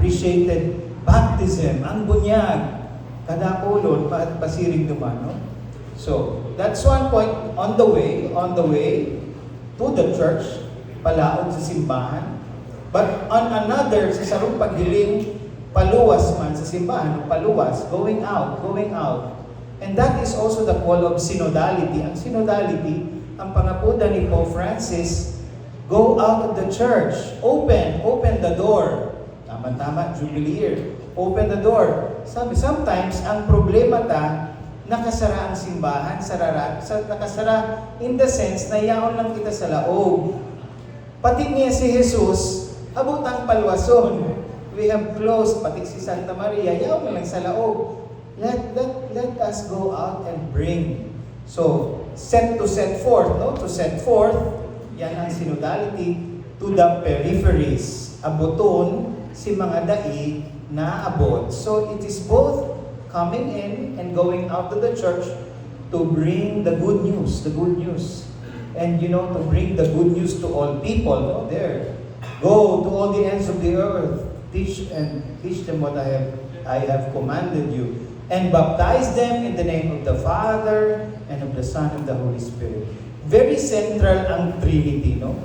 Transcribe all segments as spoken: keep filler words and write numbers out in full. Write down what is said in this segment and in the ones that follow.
Initiated baptism, ang bunyag, kadakulon, pa-, pasiring duman, no? So, that's one point. On the way, on the way to the church, palaog sa simbahan. But on another, sa sarong paghiling, paluwas man sa simbahan, o paluwas, going out, going out. And that is also the call of synodality. Ang synodality, ang pangapodan ni Pope Francis, "Go out of the church, open, open the door." Tama-tama, Jubilee year. Open the door. Sabi, sometimes, ang problema ta, nakasara ang simbahan, sarara, sa, nakasara in the sense na yaon lang kita sa laog. Pati niya si Jesus, habo tang palwason. We have closed, pati si Santa Maria, yaon lang sa laog. Let, let, let us go out and bring. So, set to set forth, no? To set forth, yan ang synodality, to the peripheries. Aboton si mga dai na abot. So, it is both coming in and going out to the church to bring the good news, the good news. And, you know, to bring the good news to all people, no? There. "Go to all the ends of the earth, teach and teach them what I have, I have commanded you, and baptize them in the name of the Father, and of the Son, and the Holy Spirit." Very central ang Trinity, no?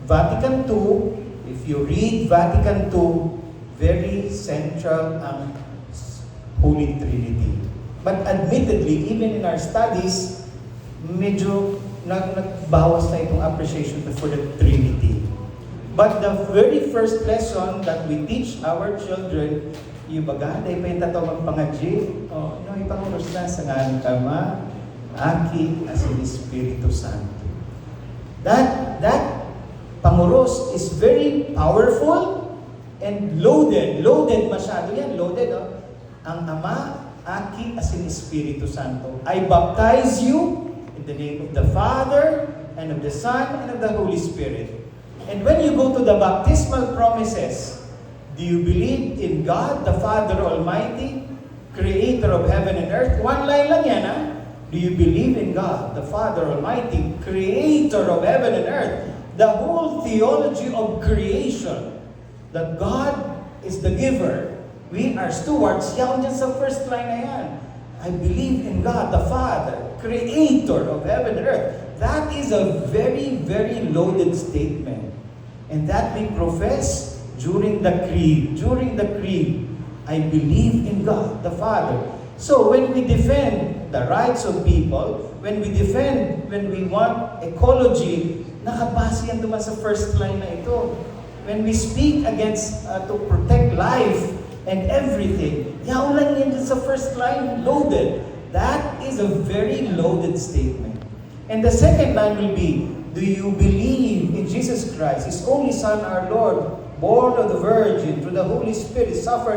Vatican two, if you read Vatican two, very central ang Holy Trinity. But admittedly, even in our studies, medyo nag-, nagbawas na itong appreciation for the Trinity. But the very first lesson that we teach our children, yung baga, dahil pa yung tataw magpangadji, oh, no, ipanguros na sa ngalan ng Ama, Aki, asin Espiritu Santo. That, that panguros is very powerful and loaded. Loaded masyado yan. Loaded, oh. Ang Ama, Aki, asin Espiritu Santo. "I baptize you in the name of the Father, and of the Son, and of the Holy Spirit." And when you go to the baptismal promises, "Do you believe in God, the Father Almighty, creator of heaven and earth?" One line lang yan, ha? "Do you believe in God, the Father Almighty, creator of heaven and earth?" The whole theology of creation, that God is the giver, we are stewards, yaon dyan sa first line na yan. "I believe in God, the Father, creator of heaven and earth." That is a very, very loaded statement. And that we profess during the creed. During the creed, "I believe in God, the Father." So, when we defend the rights of people, when we defend, when we want ecology, nakabase yan duman sa first line na ito. When we speak against, uh, to protect life and everything, yaon lang yan dun sa first line, loaded. That is a very loaded statement. And the second line will be, "Do you believe in Jesus Christ, His only Son, our Lord, born of the Virgin, through the Holy Spirit, suffered